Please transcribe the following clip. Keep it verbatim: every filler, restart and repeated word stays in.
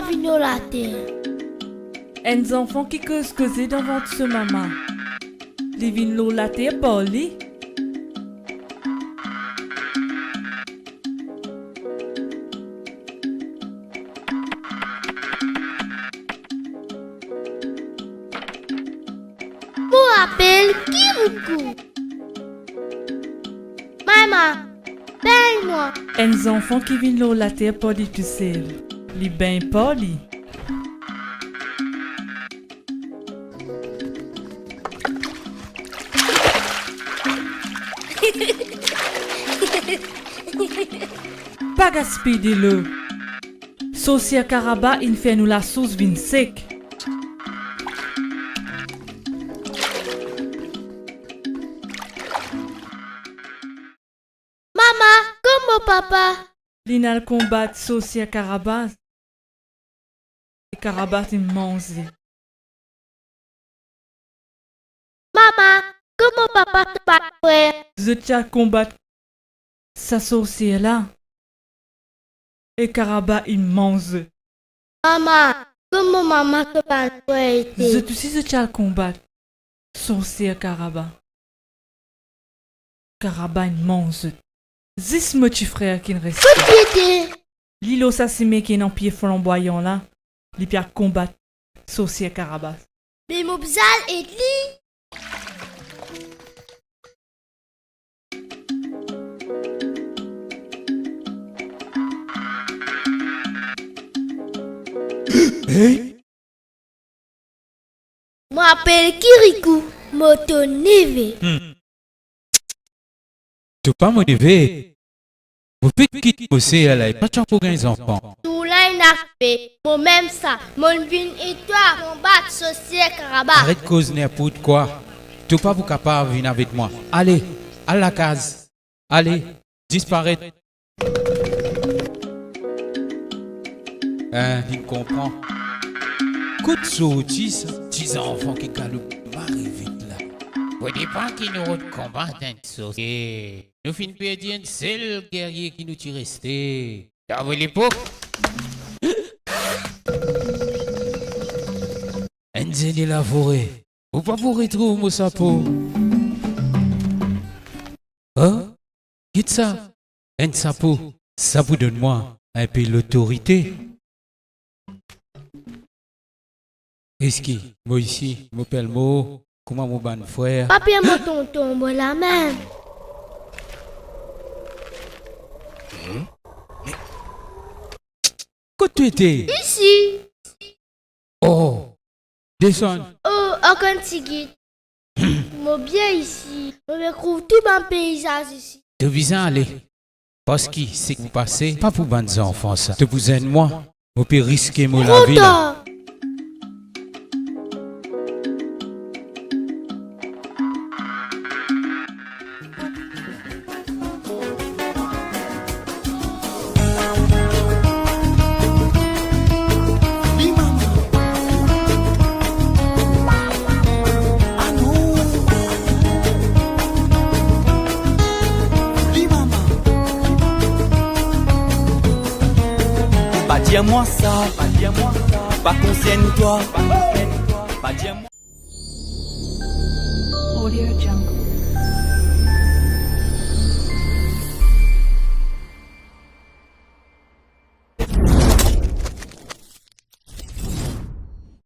vinn lor later? Enn zanfan ki koz koze dan vant so mama. Li vinn lor later par li. Mo apel Kirikou. Mama, bengn mwa. Enn zanfan ki vinn lor later par li tousel. Li bengn par li. Pa gaspiy delo. Sorsier Karaba inn fer nou lasours vinn sek. Mama, kot mo papa? Li'nn al konbat sorsier Karabas. E Karabas inn manz li. Mama, kot mo papa, to bann frer? Zot ti al konbat sa sorsier la. E Karaba inn manz zot. Mama, kot mo mama, to bann frer ete? Zot osi zot ti al konbat sorsier Karaba. Karaba inn manz zot. Zis mo ti frer ki'nn reste. Kot li ete? Li lor sa sime ki ena pie flanbwayan la, li pe al konbat sorsier Karabas. Me mo bizin al ed li. Hey! Mo apel Kirikou, mo to neve. Hmm. To pa mo neve. Mo finn kit mo ser la, e pa ti ankor gagn zanfan. Tour la inn arive, mo mem sa, mo'nn vinn ed twa konbat sorsier Karaba. Aret koz ninport kwa. To pa pou kapav vinn avek mwa. Ale, al lakaz. Ale, disparet. Eh, finn konpran. Kot sorti sa ti zanfan ki galoup mari vit la? Fode pa ki nou rod konbat enn sorsier. Nou finn perdi enn sel gerye ki nou ti reste. Travay lepok. Enn zeni lafore. Ou pa pou retrouv mo sapo. Oh, get sa. Enn sapo. Sa pou donn mwa inpe lotorite. Eski mo isi, mo pe al mor kouma mo bann frer? Pa per mo tonton, mo la mem. Hmm? Me kot to ete? Isi. Oh, desann. Oh, ankor enn tigit. Mo bien isi. Mo retrouv tou bann peizaz isi. To bizin ale. Parski seki pou pase, pa pou bann zanfan sa. To pou zenn mwa, mo pe riske mo lavi la. Tro tar. Pa dir mwa sa, pa dir mwa sa, pa konsern twa, pa konsern twa, pa dir mwa. Audio Jungle.